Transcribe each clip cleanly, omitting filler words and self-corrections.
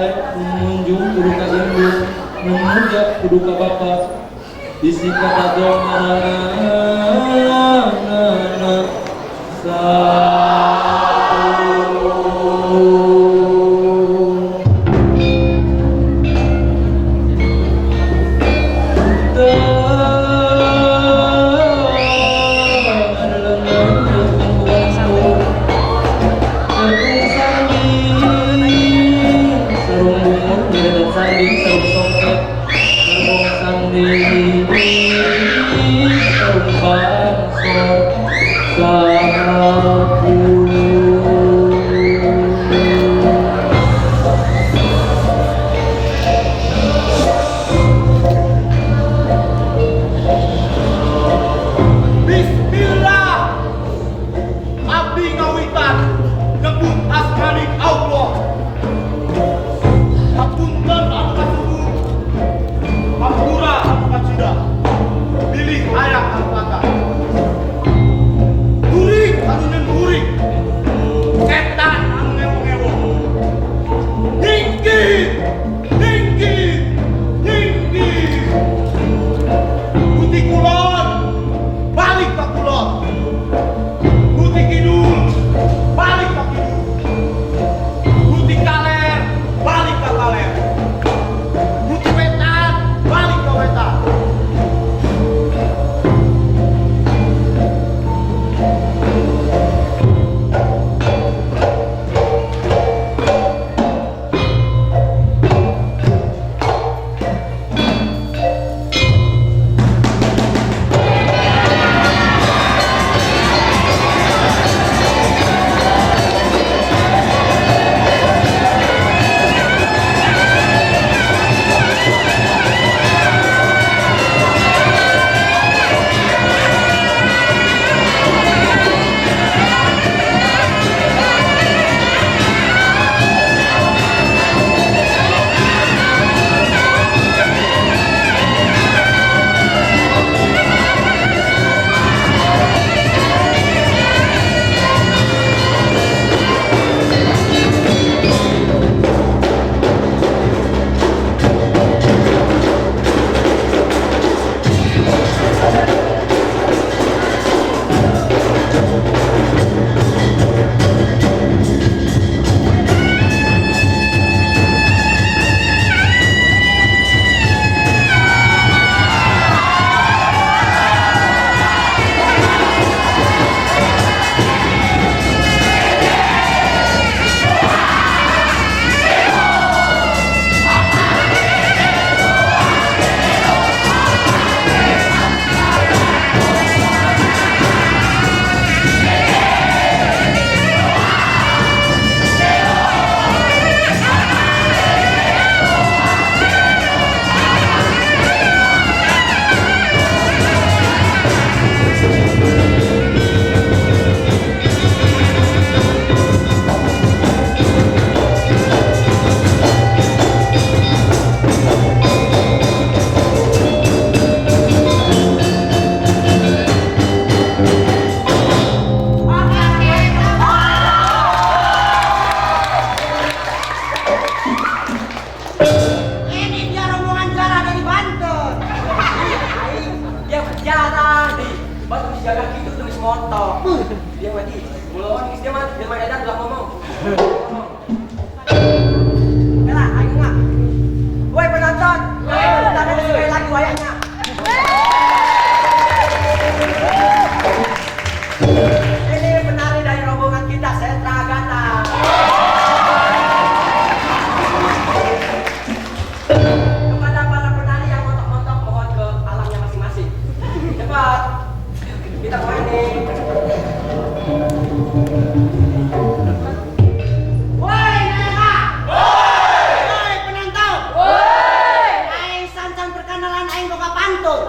sae, nu munjung kudu ka indung, nu murja kudu ka bapa. Bisi katadong ngaranna satu. Sarung bungur, deretan sanding, sarung songket, sarung sanding, sarung bansor, 10. Bismillah. Abdi ngawitan nyebut asmaning Allah. Hapunten anu kasubu, hampura anu kacida, bilih aya kalepatan. Kuring anu nyeun kuring, setan anu ngewo-ngewo. Nyingkir, nyingkir, nyingkir. Guti kulon, balik ka kulon. Guti kidul, balik ka kidul. Guti kaler, balik ka kaler. Guti wetan, balik ka wetan. Ini dia rombongan jarah dari Banten. Aing, dia mah jarah di batu jaga gitu tulis motor. Dia mah di mulon geus dia mah edan ulah ngomong. Bela, aing enggak. Woi penonton, tangan sekali lagi wayahnya. Ini penari dari rombongan kita Sentra Gata. Kepada para penari yang montok-montok mohon ke alamnya masing-masing. Cepat, kita main nih. Woi, Nana. Woi, penonton. Woi. Aing sancan perkenalan aing boga pantun.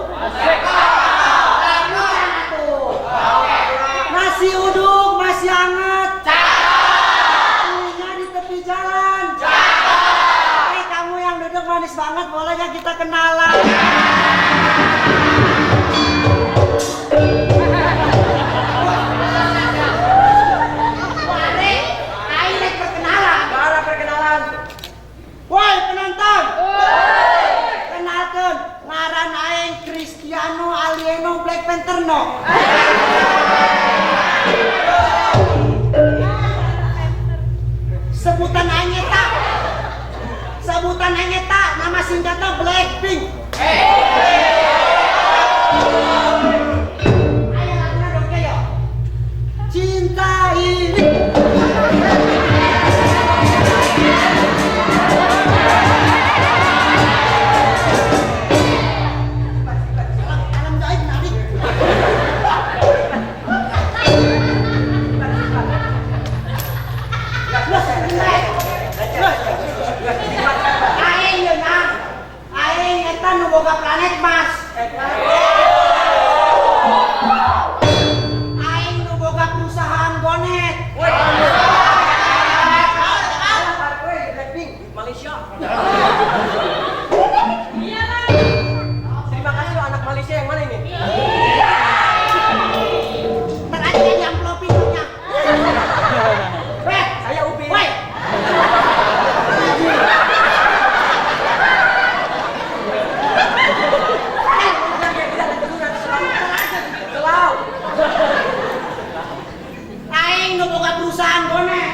Nasi uduk masih hangat. Cakep. Di tepi jalan. Cakep. Eh, kamu yang duduk manis banget, boleh nggak kita kenalan? Black Panther no. Sebutan aing eta. Sebutan aing eta nama singkatnya Blackpink. Ayo laguna dong yo. Cinta ini. Boga planet Mas. Aing nu boga perusahaan Gonet. Blackpink Malaysia. Terima kasih lo anak Malaysia yang mana ini? Ntar aja di amplopin nya. Weh, saya Upin. Weh. Aing nu boga perusahaan Gonet.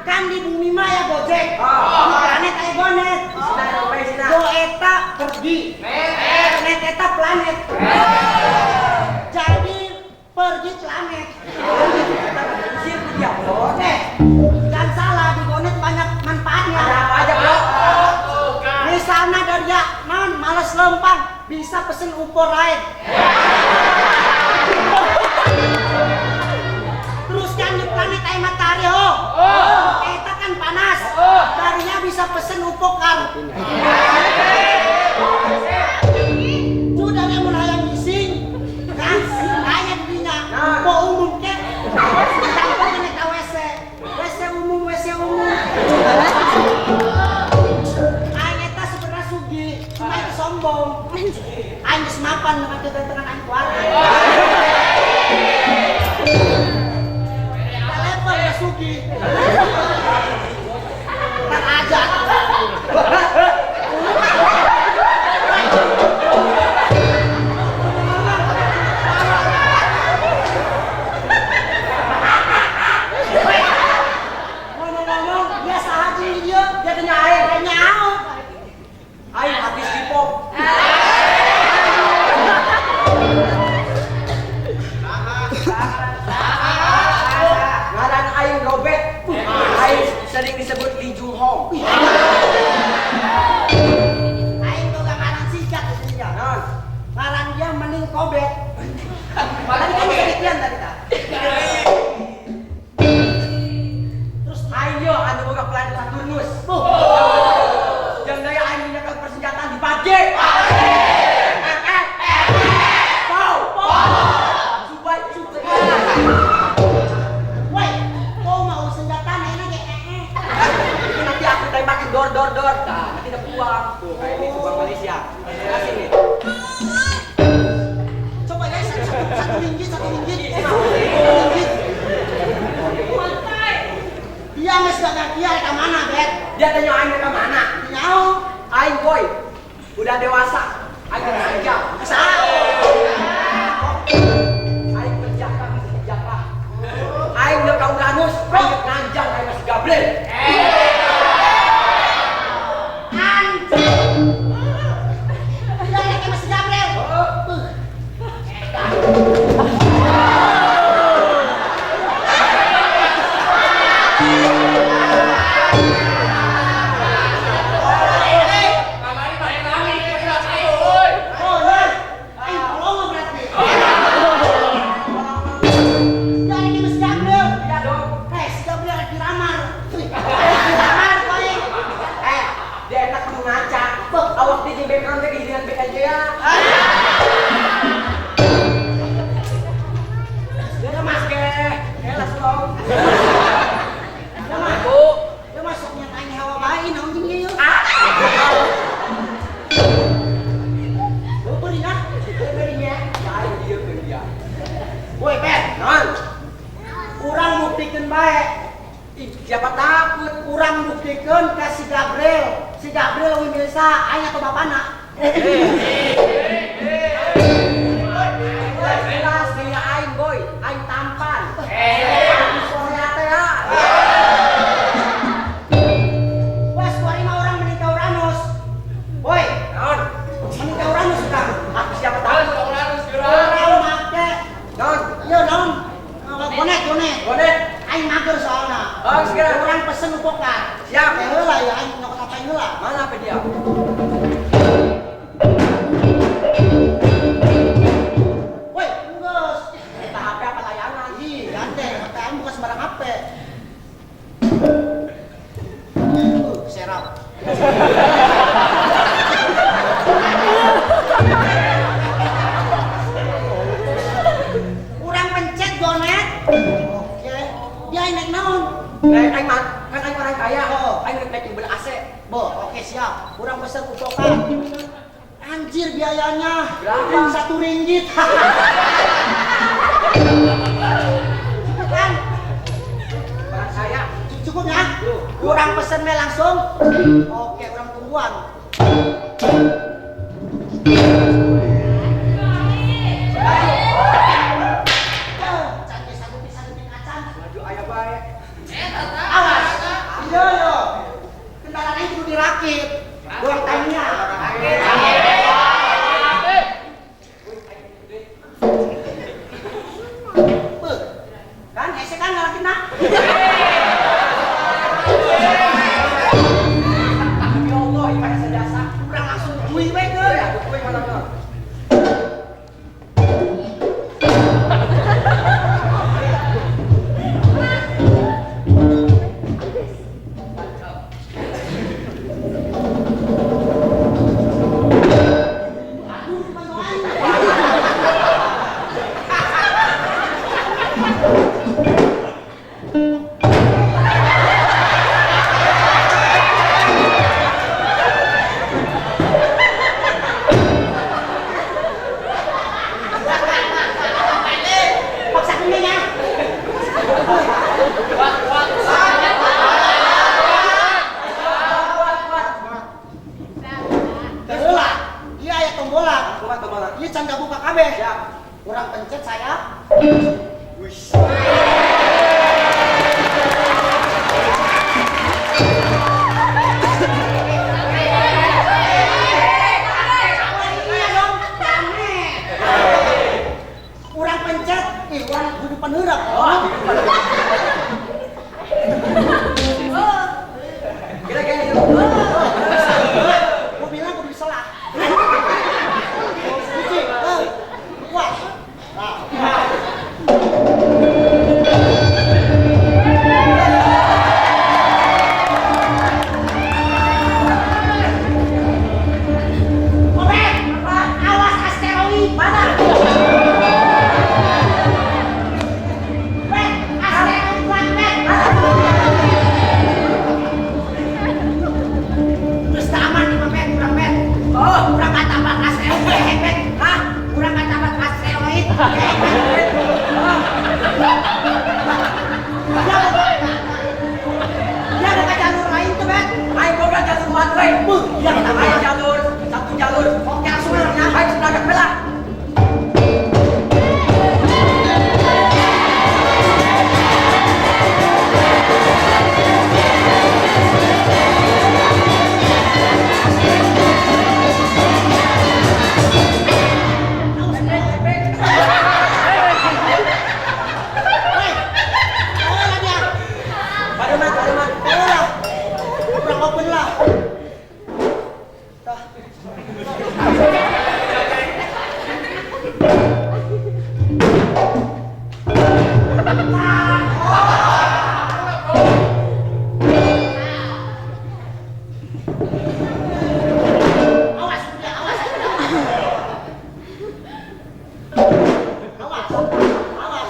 Kan di bumi mah ya Gojek. Di planet aya Gonet. Go eta pergi. Net eta planet. Jadi pergi planet. Jangan salah, di Gonet banyak manfaatnya. Ada apa aja, Bro? Misalnya dari ya, non males lempang, bisa pesen UFO ride. Terus kan di planet air matahari ho, eta kan panas, darinya bisa pesen UFO car. Sudah yang mulai yang ngising, kan? Aya dinya UFO umum ke, tanpa kena ka WC, WC umum, WC umum. Aing eta sebenarnya sugih, cuma itu sombong. Aing geus mapan dengan kegantengan aing keluarga. Level ya sugih. Ntar aja. Ngomong-ngomong, dia sahaja dia, Dia tanya aing, tanya aing. Aing habis hip-hop. Ngaran aing Robert. Aing sering disebut Lee Jung Hong. Aing boga ngaran singkat dia. Non. Ngaran dia mending Kobet. Tadi kan demikian tadi ta. Terus aing yo anu boga planet Saturnus. Yang daya aing menyekel persenjataan di Pajek. Pau. Subai subai. Woi, kau mau senjata enak ge Itu nanti aku tembakin dor dor dor. Nah, nanti ada buang. Tuh, kayak ini sebuah Malaysia. Kasih nih. Coba ya satu ringgit, satu ringgit. Satu ringgit. Dia geus gak dia ka mana, Bet? Dia tanya aing ke mana? Nyaho. Aing boy, udah dewasa. Aing kerja. Aing kerja kan masih kerja. Aing udah ka Uranus, aing nganjang aing masih Gabriel. Anjing. Dia lagi masih Gabriel. Oh, nah. Aing tolong berarti. Dia lagi masih Gabriel. Iya dong. Eh, si Gabriel lagi ramar. Ramar kok. Eh, dia enak kudu ngaca. Awak di background teh dengan BKJ ya. Dia mas Oke, elah slow. Dia mah. Bu. Dia masuknya aing hawa bae naon jeung ieu. Beubeuri nah. Beubeurinya. Aing dieu keun dia. Woi, Bet. Non. Urang buktikeun bae. Ih, siapa takut? Urang buktikeun ka si Gabriel. Si Gabriel euy milih saha, aing atau bapana. pesen upokan. Siap. Heula ya aing nyokot apa heula. Mana apa dia? Woi, geus. Eta HP apa layangan? Ih, ganteng, HP aing bukan sembarang HP. Serap. Kurang pencet gonet. Oke. Dia naik naon? Naik aing mah, kan aing orang kaya. Oh. Aing naik mobil AC. Bo, oke siap. Kurang pesen upokan. Anjir biayanya. Berapa? 1 ringgit. Kan? Orang kaya. Cukup ya? Kurang pesennya langsung. Oke, kurang tungguan. Maju aya bae. Awas. Iya yo. Kendaraannya kudu dirakit. Buang tangnya. Beuh. Kan hese kan ngarakit na. Ya Allah, ini mah hese jasa. Urang langsung kuy we geus. Ya, kuy mana tuh? Aduh, mantu aing. Paksa kuning ya. Kuat, kuat. Kuat, kuat. Heula, ieu aya tombola. Kuat tombola. Ieu can kabuka kabeh. Siap. Urang pencet saya. Wis. Iya dong, rame. Urang pencet, ih urang kudu peneureup. Oh, kira-kira itu. Gua bilang kudu diselah. Hiji, dua. Nah. Obet, awas asteroid. Mana? Bet, asteroid lagi, Bet. Terus tak aman nih, Bet, kurang, Bet. Oh, Kurang katabrak asteroid, Bet. hah? Kurang katabrak asteroid, Bet. Dia buka jalur lain tuh, Bet. Aing boga jalur one way. Beuh, dia Aing ketabrak. jalur satu jalur. Oke, langsung aja. Aing sebelah belah. Awas, Bet. Weh, ayolah dia. Baruman, baruman. Ayolah. Kurang open lah. Tah. Awas, udah, awas. Awas, awas.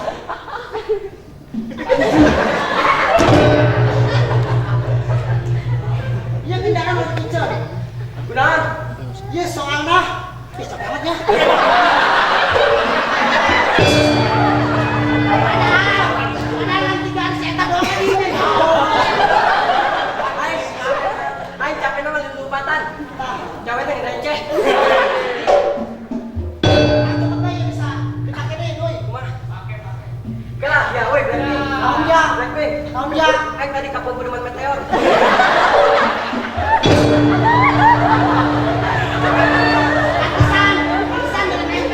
Iya kendaraan mau diincer. Gunakan. Iya soalnya, ih capek amat ya. Padahal nanti garis eta doang kan ini. Aing, aing capek nama lupatan. Capek teh receh. Nah, cepet bae ya bisa. Dipake deh, doi. Kumaha? Oke lah, ya woi Blackpink. Naon ya? Blackpink. Naon ya? Aing tadi kapal penemuan meteor. Pantesan, pantesan dari aing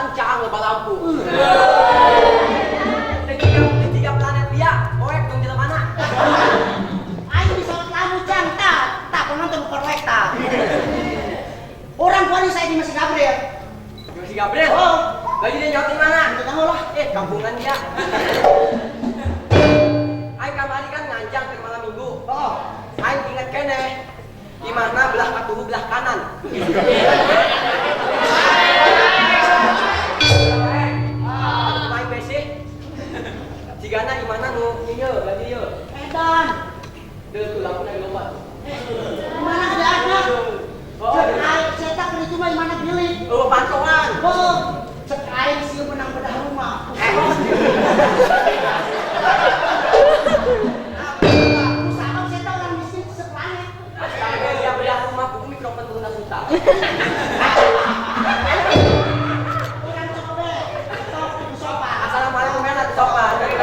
Bintang caang loba lampu. Di tiga planet dia, poek dong jelema mana? Aing disorot lampu cang tah, tah penonton korlek tah. Orang kuari saya di Masjid Gabriel. Di Masjid Gabriel? Oh. Lagi dia nyotin mana? Enggak tahu lah. Kampungan dia. Aing kamari kan nganjang ke malam minggu. Oh. Aing inget kene. Di mana belah patuhu belah kanan. Aing besih. Jigana di mana nu ieu lagi ieu. Edan. Deul tuh lampuna loba. Di mana gede ada? Oh, Cek aing cetak itu mah di mana bilik. Oh, pantauan. Oh, cek aing sih menang bedah rumah. Usaha cetak orang miskin seplanet. Astaga, dia bedah rumah buku mikrofon guna suta. Orang coba, sok sopan. Assalamualaikum enak sopan. Dari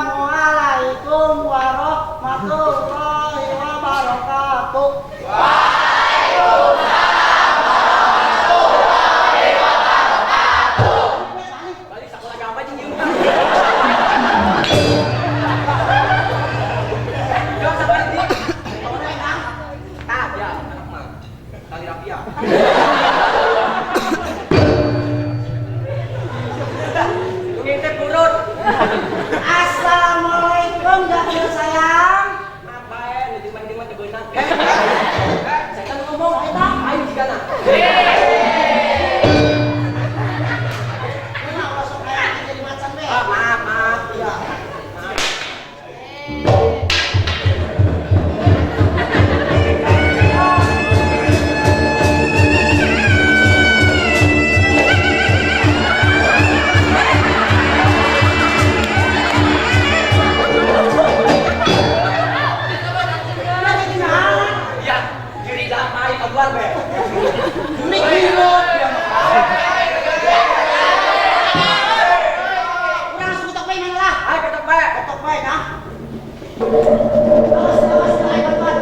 Assalamualaikum warahmatullahi wabarakatuh. Waalaikumsalam warahmatullahi wabarakatuh. Balik sekolah agama jeung ieu. Yo sampai di. Tah ya, anak mah. Tali rapia. Ngintip urut. Assalamualaikum Gabriel sayang. Apa ya, di mana beunang. Saya kan ngomong, ayo jigana. Kenapa langsung kayak jadi macan be? Maaf, maaf. Iya. Ya, diri dalam air keluar be. Ini gila. Urang langsung ketok bae mana lah? Ayo ketok bae. Ketok bae nah. Awas, awas, ayo bantuan.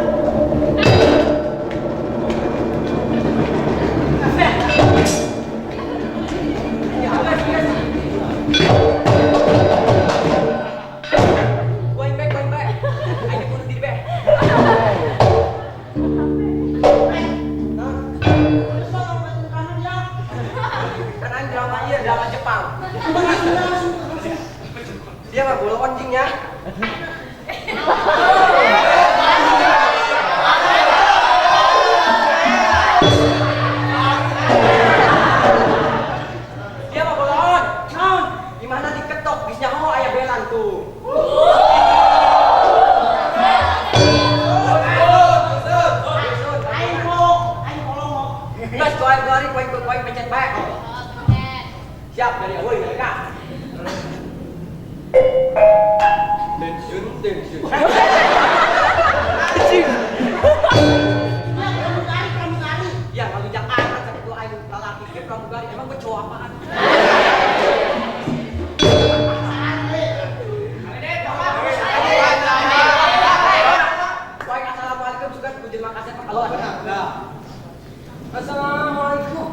Ya, awas, yes. Going back, going back. Ayo bunuh diri be. Nah. Terus kalau buat drama dia, Kan aing drama ieu, drama Jepang. langsung langsung langsung. Dia mah bola anjingnya. Dia mah boloon. Naon? Di mana diketok geus nyaho aya belan tuh. Aing kolong, aing kolong. Geus koe gori koe koe pencet bae. Siap dari euy dari kak. Tension tension. Anjing. Ya, pramugari, pramugari. Ya kalau Jakarta sakit gua aing lalaki ge pramugari emang gua cowok apaan? Wah, assalamualaikum suka puji makasih Pak kalau ada. Assalamualaikum.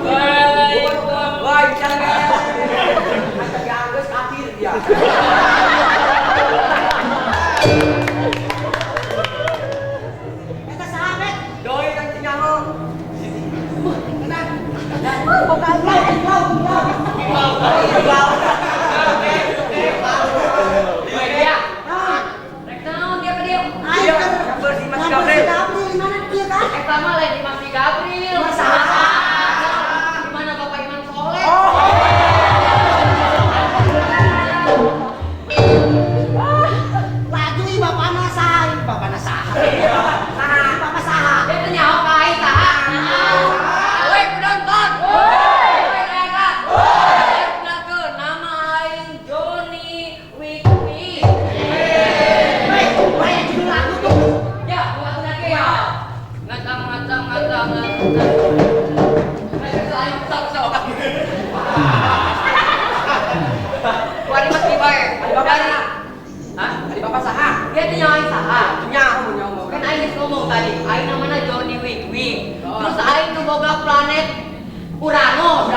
Waalaikumsalam. Wah, bicara guys. Ada Agus kafir dia. Eta sahabat. Doi nang nyaho. Tenang. Lau, lau, lau. Iya. Nah, Rek naon dia ke dia? aing Iya, kan bersih Mas nyamper Gabriel. si Gabriel di mana dia kan? Eta mah lain di Mas Gabriel. Masa? Di mana Bapak Iman Soleh? Laju ih bapana saha, ih bapana saha. Saha, bapak saha. Dia teh nyaho ka aing saha? Woi, penonton. Woi, rakyat. Woi, kenalkeun nama aing Joni Wikwi. Weh, weh judul lagu tuh. Ya, lagu lagi ya. Ngacang ngacang ngacang ngacang. boga planet Uranus.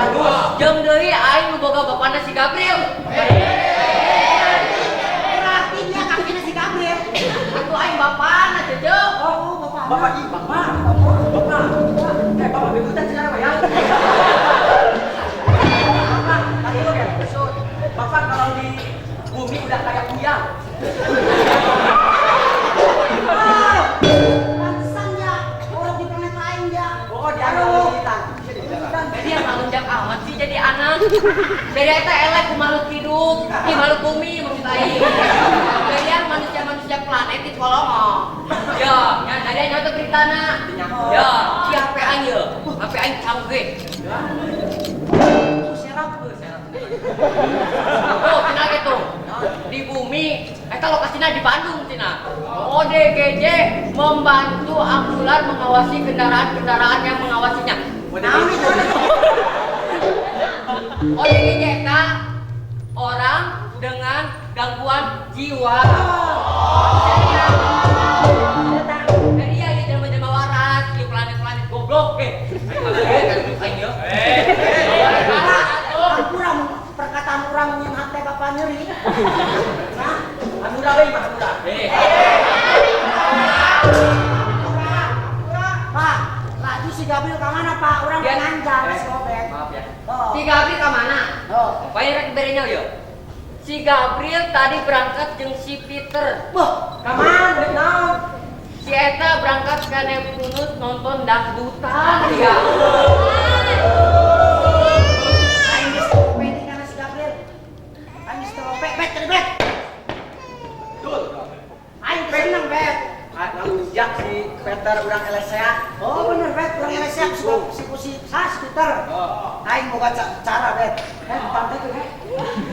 Jeung deui aing nu boga bapana si Gabriel. Berarti dia kakinya si Gabriel. Atuh aing bapana cecep. Oh, bapak. Bapak ih, bapak. Bapak. Eh, bapak bebutan sekarang ya. Bapak, tadi lo kayak besok. Bapak kalau di bumi udah kayak kuyang. Pantesan ya, orang di planet lain ya. Oh, di anak. Jadi yang malunjak amat sih jadi anak. Dari eta elek ku makhluk hidup, di makhluk bumi maksud aing. Dari yang manusia-manusia planet di kolong. Ya, yang tadi nyoto beritana. Ya, si HP aing ye. HP aing canggih. Serap serap. Oh, cenah gitu. Di bumi, eta lokasinya di Bandung cenah. ODGJ membantu ambulan mengawasi kendaraan-kendaraan yang mengawasinya. ODGJ eta orang dengan gangguan jiwa. Jadi ya jelema-jelema waras di planet-planet goblok eh. Kurang perkataan orang yang hati bapak nyeri. Nah, Hanura we mah Hanura. Pak, laju si Gabriel ke mana Pak? Orang penanjang, si Obet. Maaf ya. Si Gabriel ke mana? Oh. Apa yang rek berenya yo? Si Gabriel tadi berangkat jeung si Peter. Wah, ke mana? Rek naon? Si eta berangkat ke Neptunus nonton dangdutan ya. Aing geus tope di kana si Gabriel. Aing geus tope, bet tadi bet. Betul. Aing seneng bet. Ngalunjak si Peter urang elesea. Oh bener bet, urang elesea si si si Peter. Aing boga cara bet. Pantai tuh bet.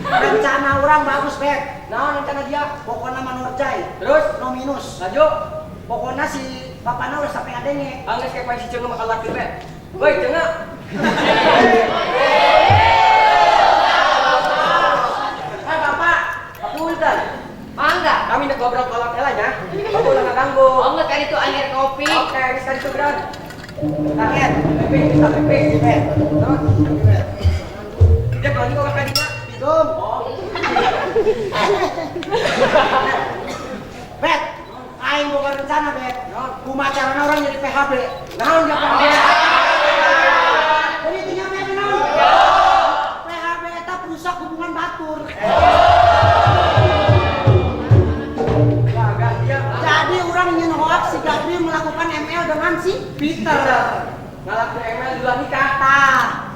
Rencana orang bagus bet. Naon rencana dia? Pokoknya manorjai. Terus no minus. Lanjut. Pokoknya si bapaknya udah sampai ngadenge. Angges kayak paling si Cenga bakal laki bet. Woi Cenga. Eh bapak, punten. Mangga. Kami nak ngobrol kolot heula nya. Bapak ulah ngaganggu. Oh enggak kan itu air kopi. Oke, geus kan itu beran. Nah, bet. Pepes, bisa pepes, bet. Dia kalau ini kok kadinya. Bidum. Oh. Bet. Aing boga rencana bet. Kumaha carana orang jadi PHB. Naon ya PHB? Jadi itu nya PHB naon? PHB eta perusak hubungan batur. Jadi orang nyeun hoaks si Gabriel melakukan ML dengan si Peter. Ngalakuin ML di luar nikah. Tah.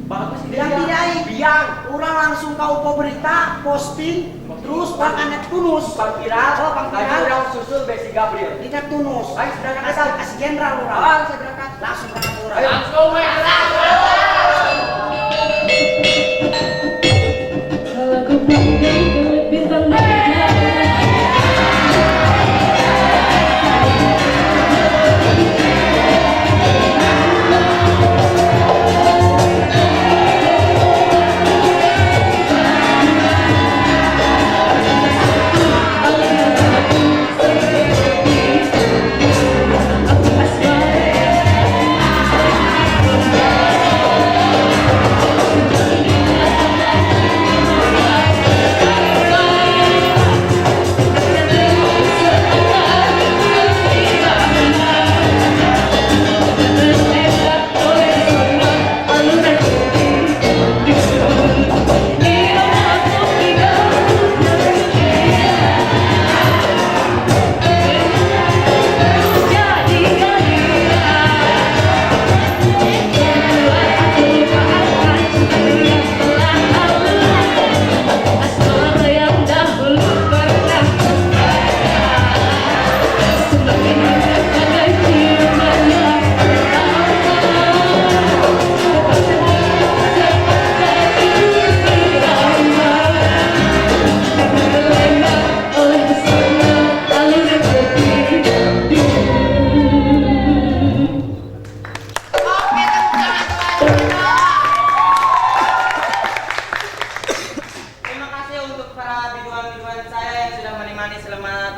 Bagus ide. Yang tidak biang. Orang langsung ke upo berita, posting, terus orang ke Neptunus. Bang viral, oh, bang viral. Lagi orang susul besi Gabriel. Di Neptunus. Ayo berangkat. Kasih jenderal orang. Ah, saya berangkat. Langsung berangkat orang. Langsung berangkat. Kalau ku pandai bintang.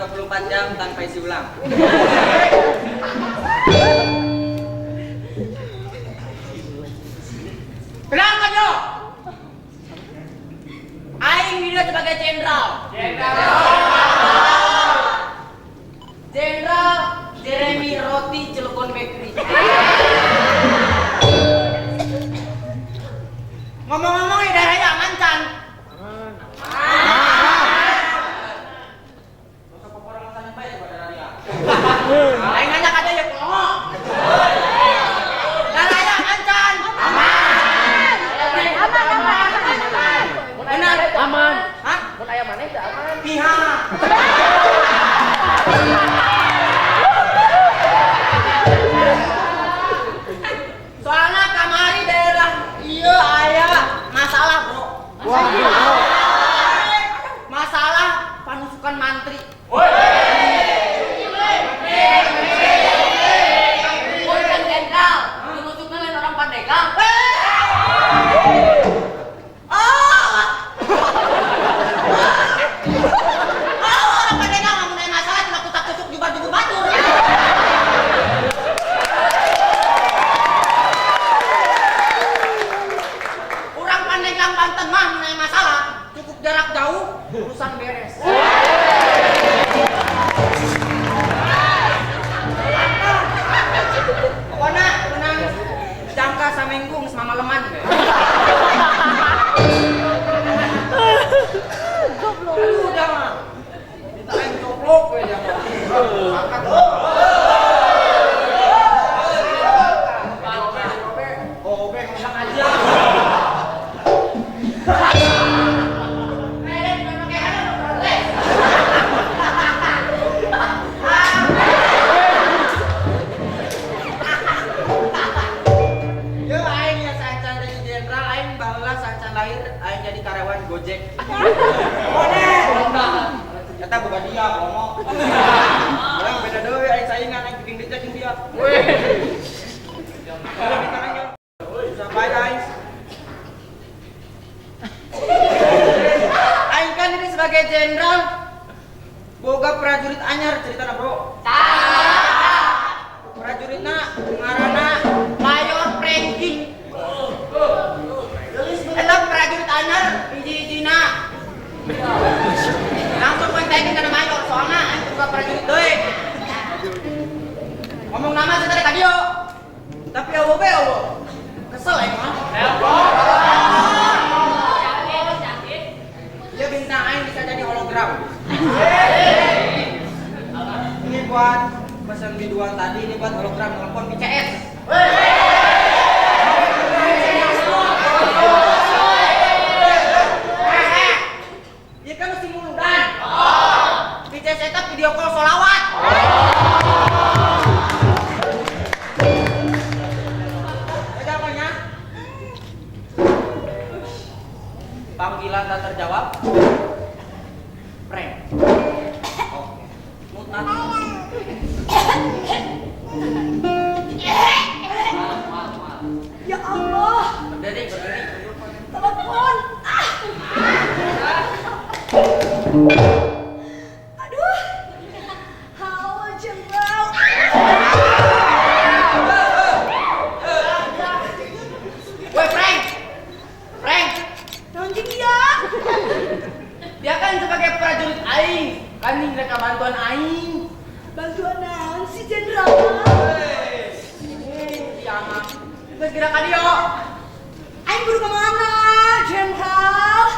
24 jam tanpa isi ulang. sebagai jenderal. Jenderal Jeremy Roti Cilegon Bakery. Ngomong-ngomong ya daerahnya aman can. Aing nanya kada ya pelongo. Daerahnya aman can. Aman. Aman aman aman. Benar. Aman. Hah? Mun aya maneh teu aman. Pihak. Soalnya kamari daerah iya aya masalah, Bro. Masalah panusukan mantri. Bukan jenderal, nusukna lain orang Pandeglang. Oh. Oh, orang Pandeglang nggak punya masalah cuma kutak-kusuk jubar-jubur batur. Orang Pandeglang Banten mah punya masalah, cukup jarak jauh, urusan beres. Pokoknya menang jangka saminggu geus mamaleman. Aduh, udah mah. Minta aing coplok we dia mah. Angkat. Oh, obe ngomong aja. Yo aing ya sacan jadi jenderal, aing baheula sacan lahir aing jadi karyawan Gojek. One. Eta boga dia ngomong. Urang beda deui aing saingan aing bikin duit jeung dia. Weh. Sampai aing. Aing kan ini sebagai jenderal boga prajurit anyar ceritana, Bro. Prajuritna ngaranna Mayor Frankie. Eta prajurit anyar hiji-hijina. Langsung kontekin kana mayor soalna aing boga prajurit deui. Ngomong nama saya tadi kadio. Tapi eueuh be eueuh. Kesel aing mah. Dia bintang aing bisa jadi hologram. Ini buat pesan biduan tadi, ini buat hologram telepon BCS. Dia kan mesti muludan. BCS eta video call solawat. Ada apanya? Panggilan tak terjawab. Prank. Oke. Mutan. Ya Allah. Berdiri, berdiri. Telepon. Ah. Aduh. Halo Jenderal. Woi Frank. Frank. Nonjing dia. Dia kan sebagai prajurit aing, kan mereka bantuan aing. Bantuan naon si Jenderal? Iya mah. Geus gerak ka dieu. Aing kudu kemana, Jenderal?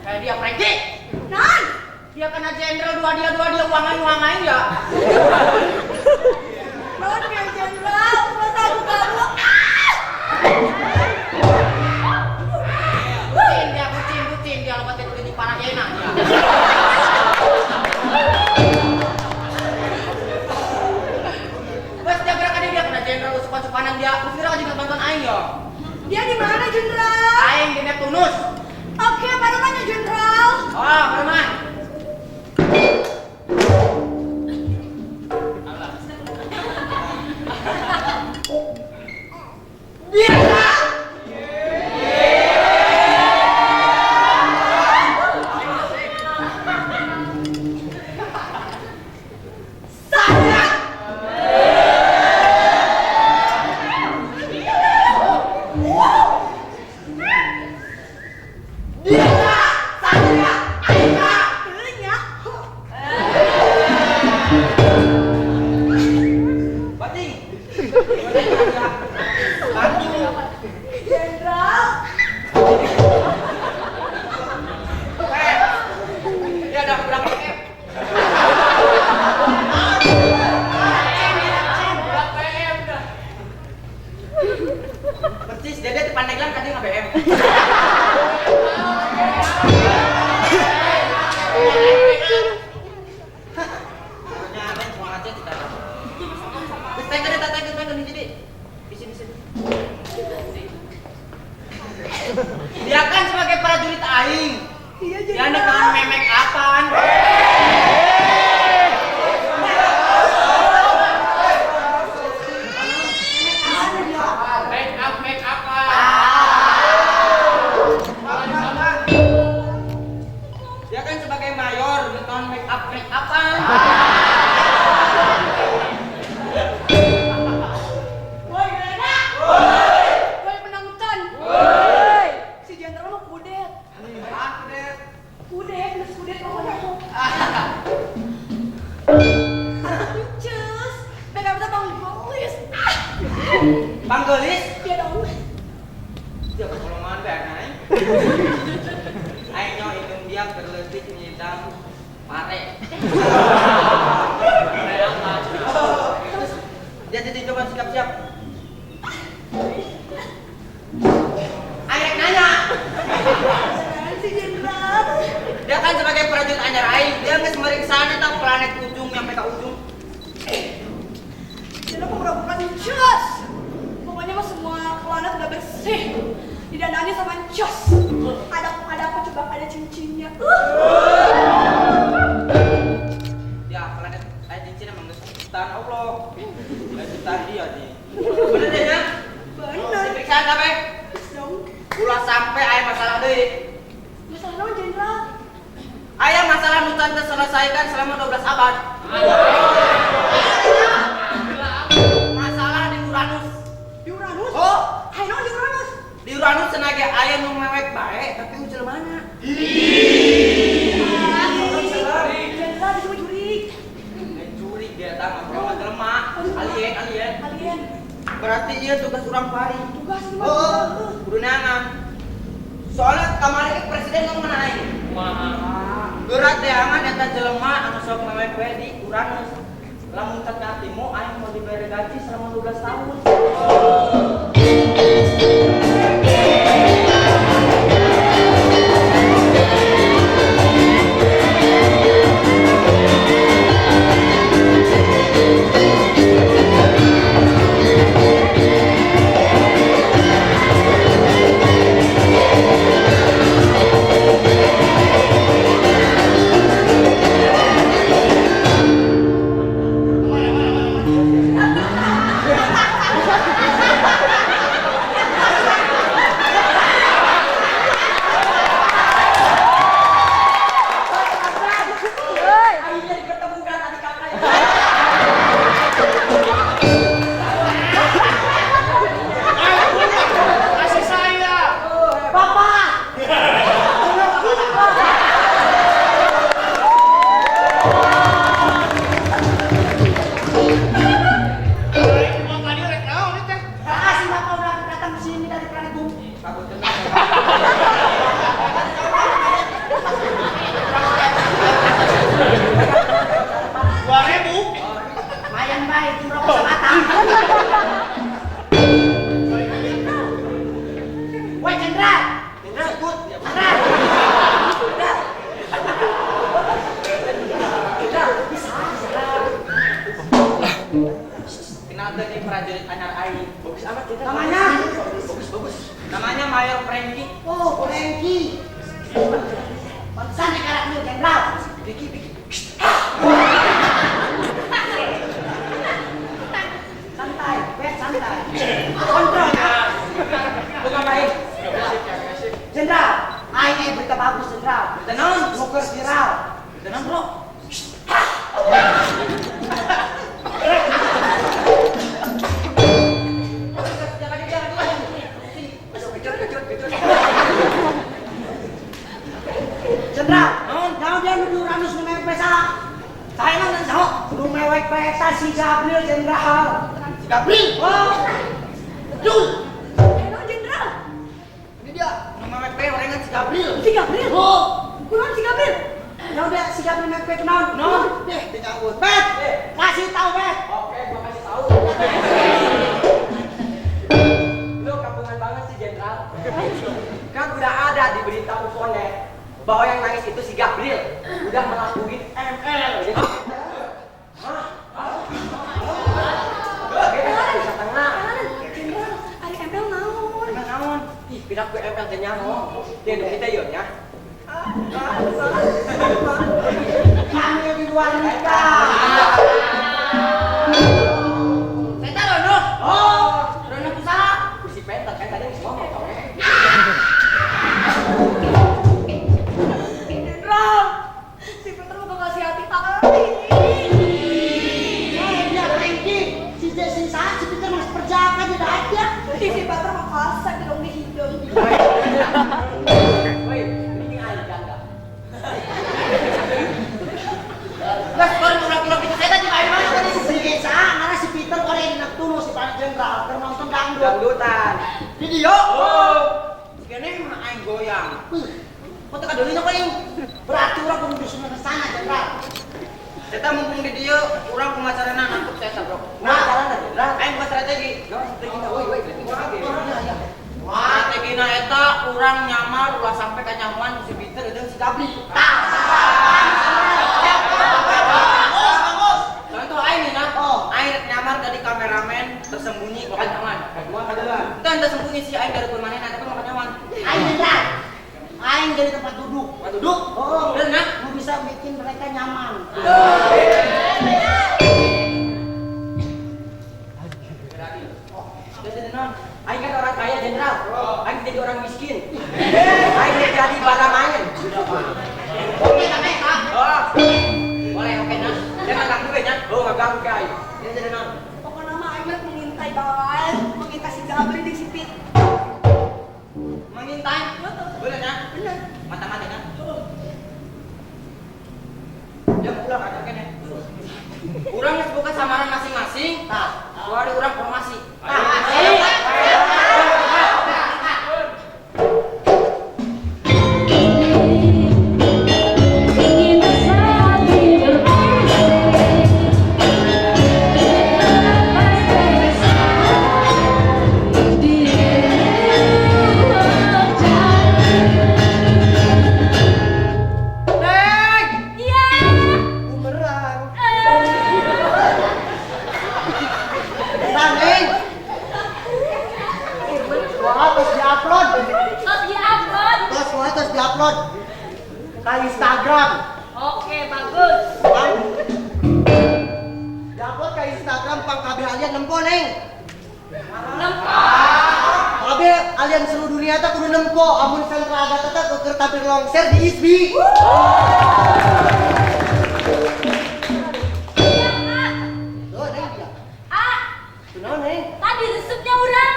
Kayak dia Frankie. Non. Dia kena jenderal dua dia uang aing ya. Non ya Jenderal, masa aku kamu? Ah! Bucin dia, bucin dia lepatin kulit parah enak dia. Bos dia gerak dia kena jenderal sopan-sopanan dia. Terus gerak juga bantuan aing ya. Dia di mana Jenderal? Aing di Neptunus. Oke, barengan ya Jenderal. Oh, barengan. Dia, saya, aing. Tekan eta tekan tekan di sini. Di sini sini. Dia kan sebagai prajurit aing. Iya Dia jenderal. nekan memek apaan? Make up, make up. Dia kan sebagai mayor ngeton make up make upan. Woi, Rena. Woi. Woi penonton. Woi. Si jenderal mah kudet. Ah, kudet. Kudet, geus kudet pokoknya. Cus, mereka bisa panggolis. Ah, Panggelis. iya dong. Dia kekolongan bae aing. Aing nyo hidung dia berletik nyidam pare. Dia jadi coba siap-siap. Aing rek nanya. Si jenderal. Dia kan sebagai prajurit anyar aing, dia geus meriksana tah planet ujung nyampe ka ujung. Jenderal mau meragukan Cus. Pokoknya mah semua planet udah bersih. Didandani sama Cus. Ada apa coba ada cincinnya. Ya, planet aya cincin emang geus ciptaan Allah. Lain ciptaan dia sih. Bener deh nya? Bener. Diperiksa sampai Terus dong. ulah sampai aya masalah deui. Masalah naon jenderal? Aya masalah nu can terselesaikan selama 12 abad. Masalah di Uranus. Di Uranus? Oh, Ayo naon di Uranus? di Uranus cenah ge aya nu mewek bae tapi ucil mana? Jenderal disebut jurik. Lain jurig dia tah mah urang mah jelema, alien, alien. Alien. Berarti ieu tugas urang pari. Tugas gimana? Oh, kudu neangan. Soalnya kamari ge presiden ngomong aing. Gerak teangan eta jelema anu sok mewek bae di Uranus. Lamun teu katimu aing mau dibere gaji selama 12 tahun. Akhirnya dipertemukan adik kakak. Kasih saya. Bapak. Aing mau tadi rek naon ieu teh? Makasih Bapak udah datang ke sini dari planet bumi. Takut kena. Dua ribu. Lumayan baik, merokok sebatang. Woi Jenderal, Jenderal ikut. Jenderal. Jenderal, bisa, Jenderal. Kenal teh di prajurit anyar aing. Bagus amat Jenderal. Namanya? Bagus, bagus. Namanya Mayor Franky. Oh, Franky. Pantesan ya karakter Jenderal. Biki, Biki. Santai, weh santai. Kontrol ya. Bukan baik. Jenderal, aing eh berita bagus Jenderal. Berita naon? Nu keur viral. Berita naon, Bro? Aduh, kecut, kecut, kecut. Jenderal, Naon? naon dia nu di Uranus nu mewek pesa? Saya mah ngan saho, nu mewek peta si Gabriel Jenderal. Si Gabriel. Oh, betul. Ayo naon jenderal? Ini dia. Nu mewek bae orengan si Gabriel. Si Gabriel. Oh, Kunaon si Gabriel? ya udah si Gabriel mewek peta naon? Naon? Deh, dicabut. Bet, kasih tahu bet. Oke, gua kasih tahu. Lu kampungan banget sih Jenderal. Kan udah ada di berita UFONet bahwa yang nangis itu si Gabriel udah melakuin ML. Gitu. Hah? Piraku ML teh nyaho. Dia nu kita ieu nya. Kami di luar nikah. Saya tahu Rono. Oh, Rono usaha. Kursi petak kan tadi geus ngomong tau. Jenderal, si Peter mau kasih hati aing. Ya Franky, si si saat si Peter masih perjaka tidak ada. Si Peter mau kasar dong di hidung. Woi, ini aing janda. Gas baru urang-urang itu saya tadi main mana tadi? Si saat karena si Peter orang enak tulu si Pak Jenderal keur nonton dangdut. Dangdutan. Video. Oh. Kene mah aing goyang. Kok teu kadeulina kok aing? Berarti urang kudu disuruh ke sana Jenderal. Saya mumpung di dieu urang kumaha carana nangkep saya bro. Nah, carana Jenderal. Aing buka strategi. No, strategi teh woi woi strategi lagi. Wah, strategina eta urang nyamar ulah sampai ka nyamuan si Peter jeung si Gabri. Tah. Bagus, bagus. Contoh aing nih nah. Aing rek nyamar dari kameramen tersembunyi makan nyaman. Kedua kadelan. Entah tersembunyi si aing dari manehna tapi makan nyaman. Aing Jenderal. Aing jadi tempat duduk. Tempat duduk? Oh, bener nah. Lu bisa bikin mereka nyaman. Jadi non, aing kan orang kaya jenderal. Aing jadi orang miskin. Aing jadi baramayan. Oke, tapi ah. Boleh, oke nah. Jangan ganggu nya. Oh, enggak ganggu guys. Dia jadi non. Pokoknya mah aing mah mengintai bawaan, mengintai si Gabri di si Pit. Mengintai? Bener ya? Bener. Mata-mata kan? Dia pulang ada kene. Urang geus buka samaran masing-masing. Tah, keluar urang formasi. Tah. Ingin sehati berpisah, di Neng, Iya. bumerang. Nah, Neng. Wah, terus diupload. Terus diupload. Terus wah, terus diupload ke Instagram. Oke, bagus. Pang. Diupload ke Instagram pang kabeh alien nempo, Neng. Nempo. Kabeh alien seluruh dunia teh kudu nempo amun sentra agata teh keur tampil longser di ISBI. Iya, Kak. Tuh, Neng dia. Ah, Kunaon, Neng? tadi resepnya urang.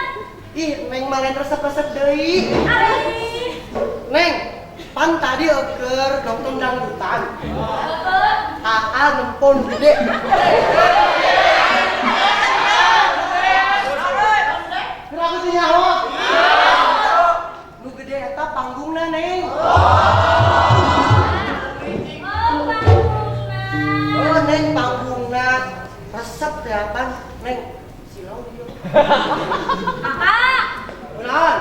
Ih, Neng mah lain resep-resep deui. Ari. Neng, pan tadi keur nonton dangdutan. Heeh. Aa nempo nu gede. Kenapa sih nyaho? Nu gede eta panggungna, Neng. Oh, panggungna. Oh, Neng panggungna resep teh pan, Neng. Silau dia. Kakak, Kunaon?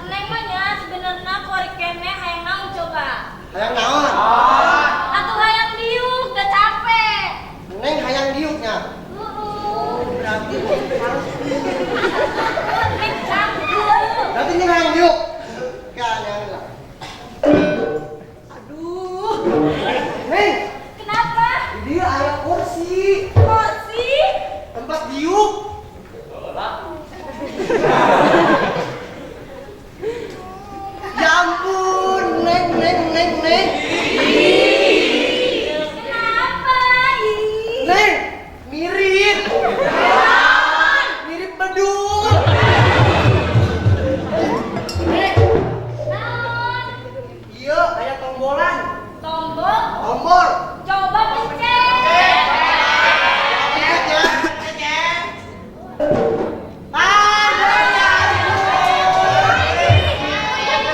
Neng mah nya sebenarnya korek keneh hayang naon coba. Hayang naon? Atuh hayang diuk, gak capek. Neng hayang diuknya. Heeh. Berarti harus Neng canggung. Berarti neng hayang diuk. Kan lah. Aduh. Neng, Kenapa? dia aya kursi, Kursi? tempat diuk. Ya ampun, Neng, Neng, Neng, Neng. Kenapa? Ih. Neng, mirip. Mirip bedul. Neng, Naon? iya aya tombolan. Tombol? Tombol. Coba pencet. Pencet ya. Ah, ya ampun.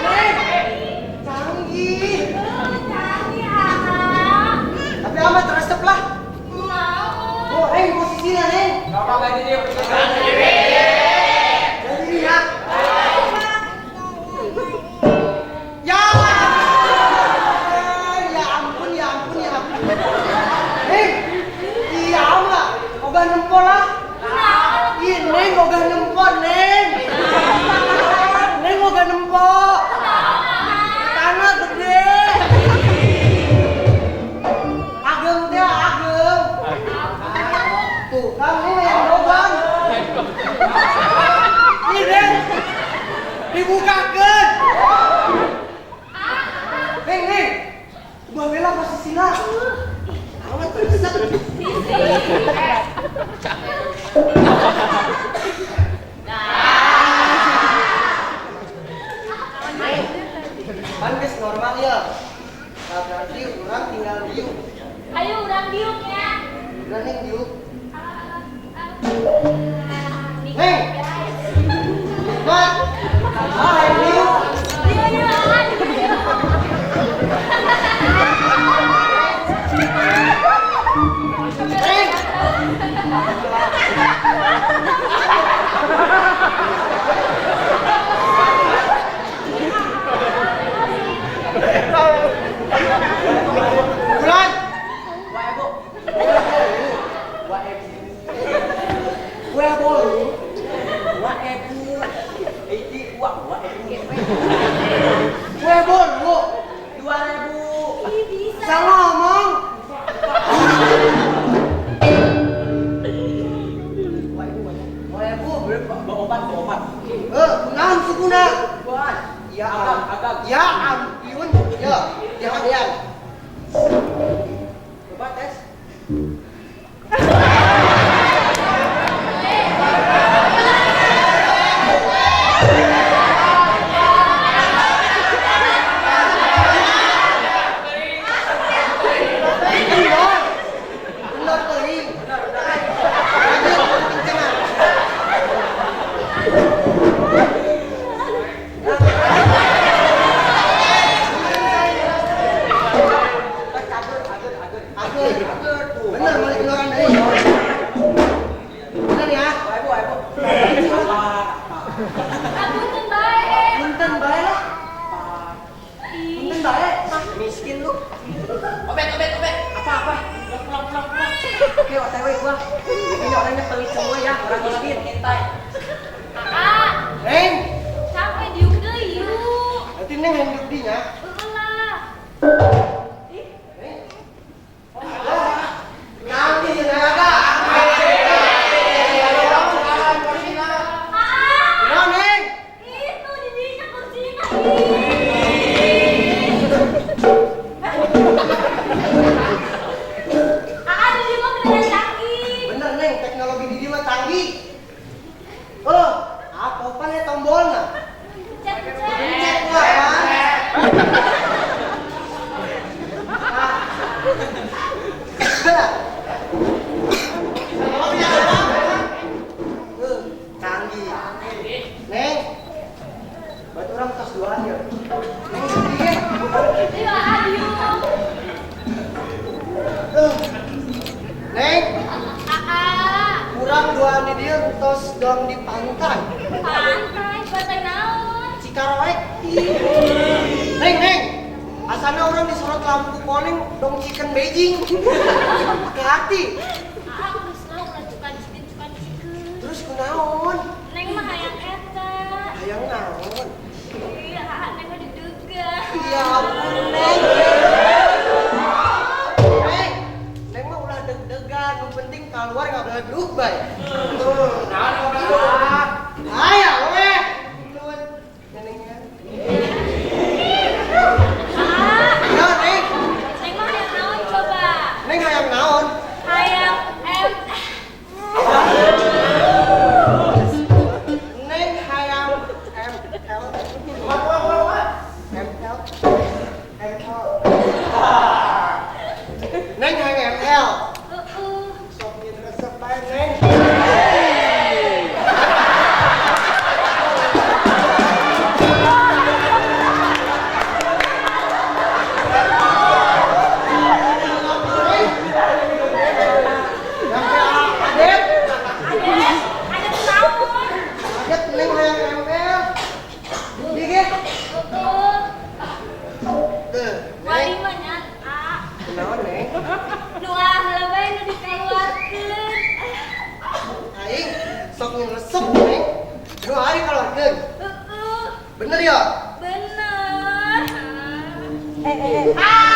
Neng, canggih. Canggih, ah. Tapi amat resep lah. Naon? Oh, Neng, posisinya, Neng. Bapak ganti dia. Jadi ya. Ya. Ya ampun, ya ampun, ya ampun. Neng, iya ama. Ogah nempo lah. Naon? Ih, Neng, ogah nempo, Neng. Neng, ogah nempo. Tukang ini yang dogan. Ini Neng. Dibukakeun. Neng, Neng. Ubah bela posisina. Amat resep. Kan geus normal ya. Nah, berarti urang tinggal diuk. Ayo urang diuk ya. Udah Neng diuk. Neng. Mat. Ah, ayo diuk. Ayo, ayo. Neng. Bulan. Wa bolu. Wa ebu. Iki wa ebu. Wa bolu. 2000. Ih, bisa. Salah ngomong. Wa ebu, bawa obat. Kunaon sukuna? Buat. Ya Agak. Ya ampun. Ya, ya. Coba tes. Bener. Bener teuing. Lanjut, kencengan. Agur, agur, agur. Bener, balik keluaran deui. Bener ya? Wa ebu, wa ebu. Apunten bae. Punten bae lah. Punten bae. Miskin lu. Obet, obet, obet. Apa, apa? Pulang, pulang, pulang. Oke, OTW gua. Ini orangnya pelit semua ya, orang miskin. Cintai. Aa, Neng, sampai diuk deui yuk. berarti Neng yang diuk dinya. Heeh lah. Ih, Neng. Nanti naga. Aa, Nah, Neng. itu di dinya kursina. Aa, di dieu mah beneran canggih. Bener Neng, teknologi di dieu mah canggih. Oh, apa pan ya tombolna? Pencet, pencet. Pencet gua kan. Canggih. Neng, buat orang tos duaan ya. Neng sedih. Ayo, Aa, diuk. Neng, Aa, kurang duaan di dia tos dong di pantai. pantai, pantai naon? Cikaroek. Neng, Neng. Asana orang disorot lampu kuning dong chicken Beijing. Ke hati. Aa, geus lah ulah cukan chicken, cukan chicken. Terus kunaon? Neng mah hayang eta. Hayang naon? Iya, Aa, Neng mah deg-degan. Ya ampun, Neng. Neng, Neng mah ulah deg-degan. Nu penting keluar nggak boleh duduk bae. Tuh. Ayo, weh. Nuhun. Nenengnya. Aa, Ya, Neng. Neng mah hayang naon coba? Neng hayang naon? Hayang M. Neng hayang M L. Wah, wah, wah, wah. M L. M L. Neng hayang M L. Heeh. Sok nyin resep bae, Neng. Yang kayak Adep. Ada, ada naon? Adep Neng hayang M L. Iya, ge. Heeh. Tuh, Wali Neng. mah nya, Aa. Kunaon, Neng? Nu ah heula bae nu dikeluarkeun. Aing sok nyin resep, Neng. Nu ari keluarkeun. Heeh. Bener ya? Bener. Ah!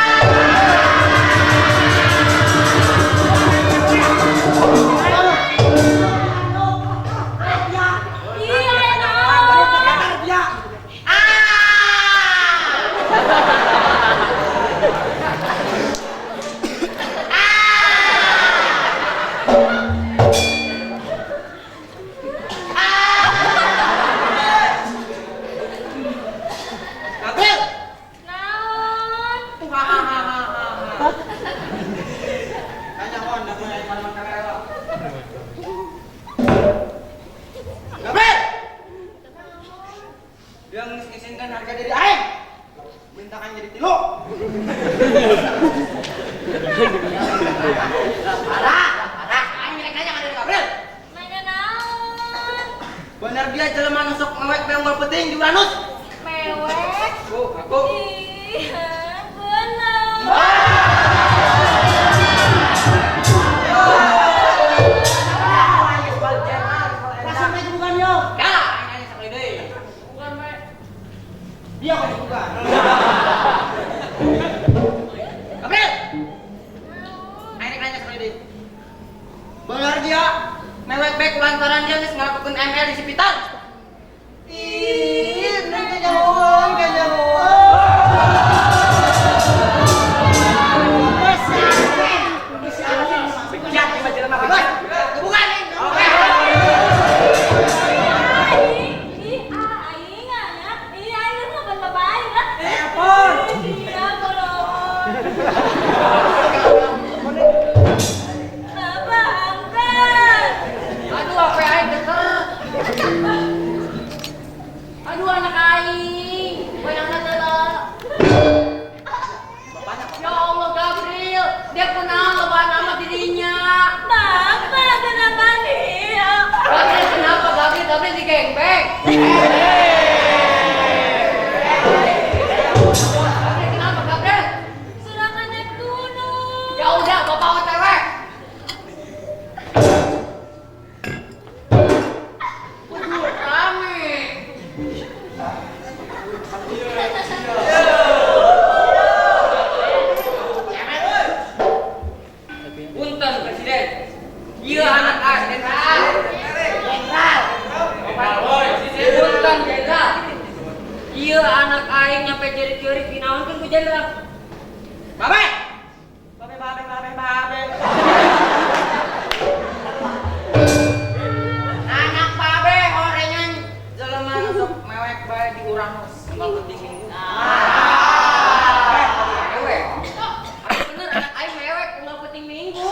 Bener dia jelema nu sok mewek unggal penting di Uranus. Mewek. Aku. Ih, bener. Langsung aja bukan yo. Ya, aing nanya sekali deui. Bukan, Pak. Dia kok bukan. Gabriel. Aing nanya sekali deui. Bener dia mewek bae lantaran dia geus ngalakukeun ML di Sipitar. Ih, neng kejauhan, kejauhan. Bejat ieu mah jelema bejat. Bukan. Oke. Ih, aing nya. Ih, aing geus ngaban bapak aing lah. Telepon. Iya, tolong. Bapak angkat. Aduh, HP aing geter. Aduh, anak aing. Bayangna teh lah. Ya Allah, Gabriel. Dia kunaon lobaan amat dirinya. Bapak kenapa nih? Gabriel kenapa? Gabriel, Gabriel di gengbeng. Gabriel kenapa, Gabriel? Serangan Neptunus. Ya udah, bapak OTW. Waduh, rame. Punten, Presiden. Iya anak aing, Jenderal. Jenderal. Punten, Jenderal. Iya anak aing nyampe jerit-jerit dinaonkeun ku Jenderal. Babe. Babe, babe, babe, babe. Anak babe horengan jelema nu sok mewek bae di Uranus unggal penting minggu. Mewek. Aduh, bener anak aing mewek unggal penting minggu.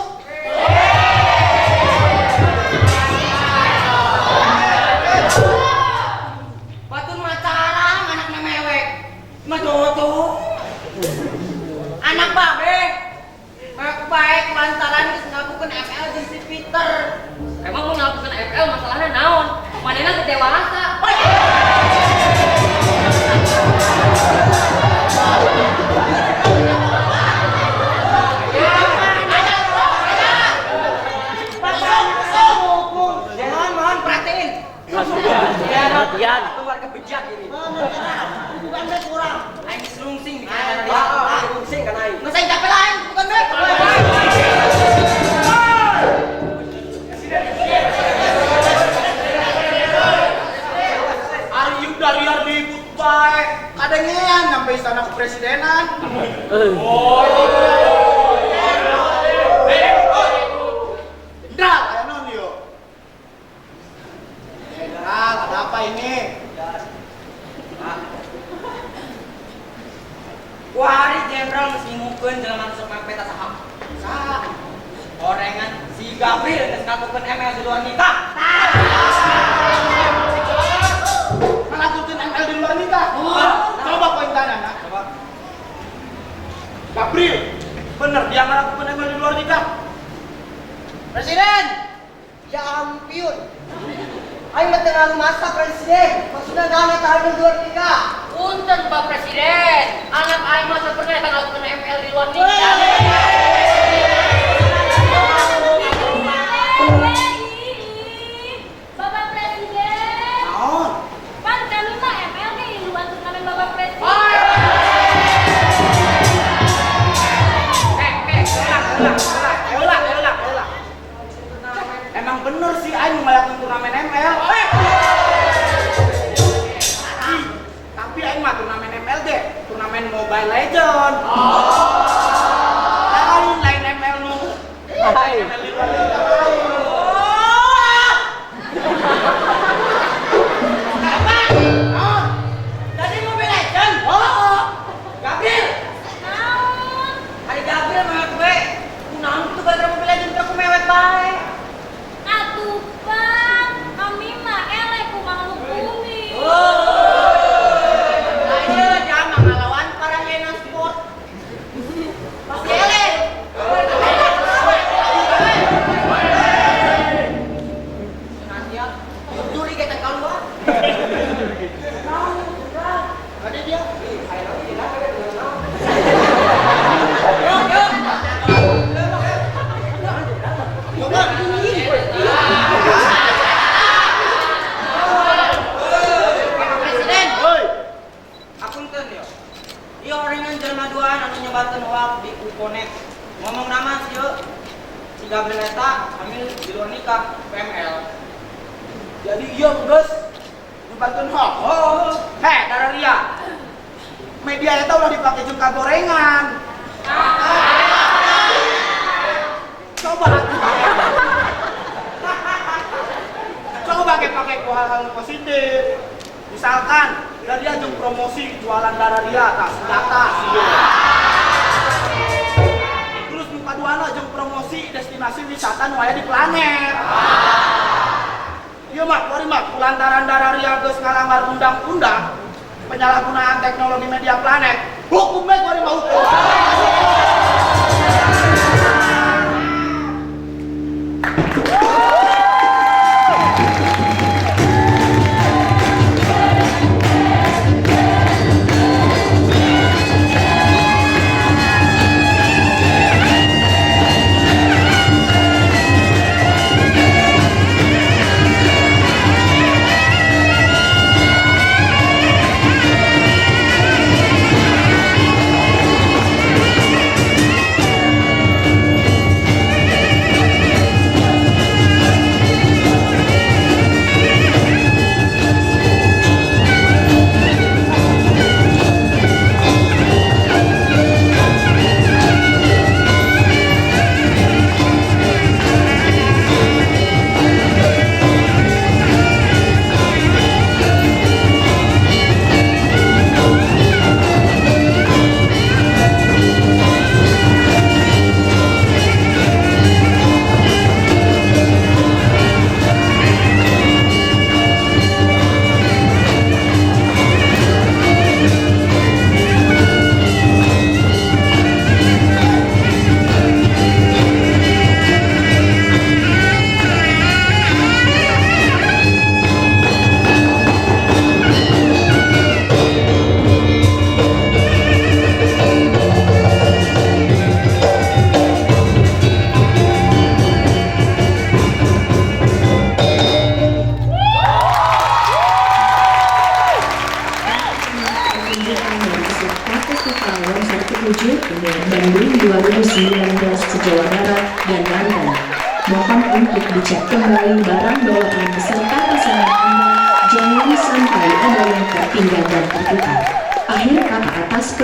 Batur macarang anakna mewek. Mah cowok. Anak babe mewek bae lantaran geus ngalakukeun ML jeung si Peter. Emang mau ngelakukan ML masalahnya naon? Manehna geus dewasa. Jangan mohon perhatiin. Perhatian. Keluarga bejat ini. Bukan bae kurang. Aing selungsing di kanan dia. Selungsing kan aing. Geus aing capek lah aing bukan bae. Ari ieu dariar ribut bae. Kadengean nyampe istana kepresidenan. Jenderal, aya naon ieu? Jenderal, ada apa ini? Kuari jenderal geus ngingukeun jelema nu sok mewek peta saha. Saha? Orengan si Gabriel geus ngalakukeun ML di luar nikah. Ngalakukeun ML di luar nikah. Coba poin tanah, nak. Coba. Gabriel, bener dia ngelakukan ML di luar nikah? Presiden! Ya ampun. Aing mah teu ngaruh masa presiden. Maksudna naon eta anu luar nikah? Punten Pak Presiden, anak aing mah pernah eta ngelakukan ML di luar nikah. Bapak Presiden. Naon? Pan kami mah ML nih luar turnamen Bapak Presiden. Ulang, ulang, ulang. Emang bener sih aing ngelakuin turnamen ML. Ih, tapi aing mah turnamen ML deh, turnamen Mobile Legend. Lain lain ML nu. Lain ML di luar nikah lain. Naon? Tadi Mobile Legend. Oh, Gabriel. Naon? Ari Gabriel mewek bae. Kunaon kitu gara Mobile Legend teh aku mewek bae. Atuh Pak, kami mah eleh ku makhluk bumi. Nah, ieu dia mah ngalawan para hyena sport. Pasti eleh. Nanti ya. Juri kita keluar. Tahu, jenderal. Ada dia. Ih, ayo lagi jenderal kagak dengar. Yo, yo. Coba. Presiden. Hoi. Apunten yo. Ieu orengan jelema duaan anu nyebarkeun hoak di Uponet. Ngomong nama sih yo. Si Gabriel eta hamil di luar nikah, PML. Jadi iya geus nyebarkeun hoax. Oh, heh, dararia. Media eta ulah dipake jeung kagorengan. Coba coba ke pakai ku hal-hal positif. Misalkan dia jeung promosi jualan dararia tas senjata sih. Terus nu kaduana jeung promosi destinasi wisata nu aya di planet. Ieu mah kuari mah kulantaran dararia geus ngalanggar undang-undang penyalahgunaan teknologi media planet, hukum bae kuari mah hukum. Bandung 2019 se-Jawa Barat dan Banten. Mohon untuk dicek kembali barang bawaan beserta pesanan Anda. Jangan sampai ada yang tertinggal dan tertukar. Akhir kata atas